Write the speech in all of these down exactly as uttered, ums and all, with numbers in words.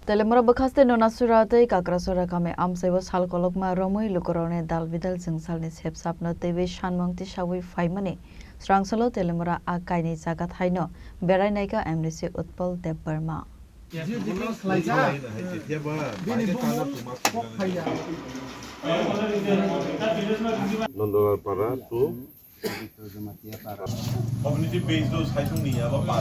Telemura bwkhaste Nunasura tei Kakrasura kami amchaibo sal kolokma romwi lukurokni dal bidal jwngsalni sepsapno teiwi sanmung tisawi phaimani srangsalo Telemura a kaini jaga thaino berai naikha M D C Utpal Debbarma. Nondalal Para to Community based o saisung ni abo pa.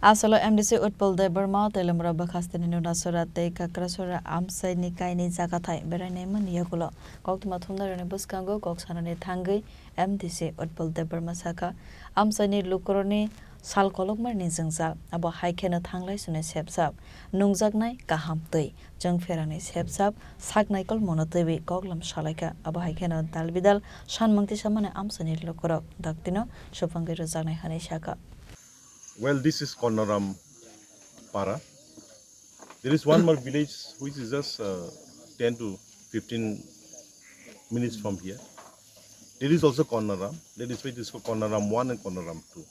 Asolo M D C Utpal Debbarma Telemura bwkhasteni Nunasura tei Kakrasura amchaini kaini jaga thai berai naimani yagulo koktwma thumnairokni bwskango kok sanani thangwi M D C Utpal Debbarma sakha, amchaini lukurokni sal kolokmani jwngjal, abo hai kheno thanglai sunai sepsap, nungjaknai kaham twi, chwng pherangni sepsap, sak naikol mono twiwi koklam salaikha, abo hai kheno dal bidal sanmung tisamani amchaini lukurok daktino suphangwi rwjaknai hwnwi sakha. Well, this is Kornaram Para. There is one more village which is just uh, ten to fifteen minutes from here. There is also Kornaram. That is why it is called Kornaram one and Kornaram two.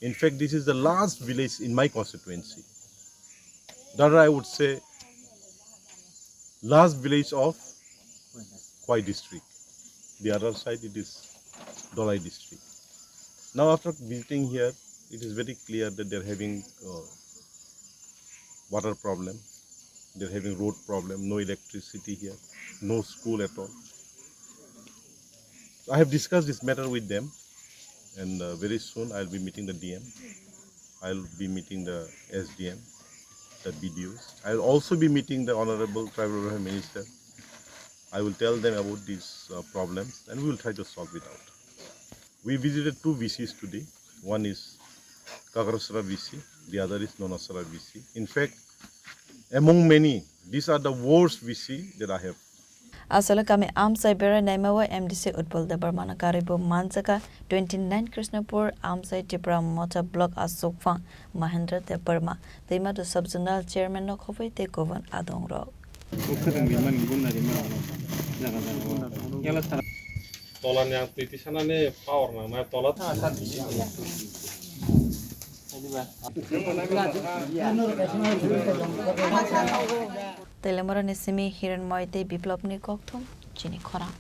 In fact, this is the last village in my constituency. Rather, I would say, last village of Khwai district. The other side, it is Dholai district. Now, after visiting here, it is very clear that they're having uh, water problem, they're having road problem, no electricity here, no school at all. I have discussed this matter with them, and uh, very soon I'll be meeting the D M. I'll be meeting the S D M, the B D Os. I'll also be meeting the Honorable Tribal Welfare Minister. I will tell them about these uh, problems, and we will try to solve it out. We visited two V Cs today. One is Kakrasara V C, the other is Nonasara V C. In fact, among many, these are the worst V C that I have. Asole kami amchai berai naima o M D C Utpal Debbarma no karwi bo manjaka twenty nine Krishnapur amchai Tipra Motha block asukphang Mahendra Debbarma, Twimadu sub zonal chairman no khobwi tei kubun adong rok. Tola ni ang twi tisanani power nangnai, tola thang sa di. Telemura ni simi Hiranmoy tei Biplop ni kokthum chini khorang.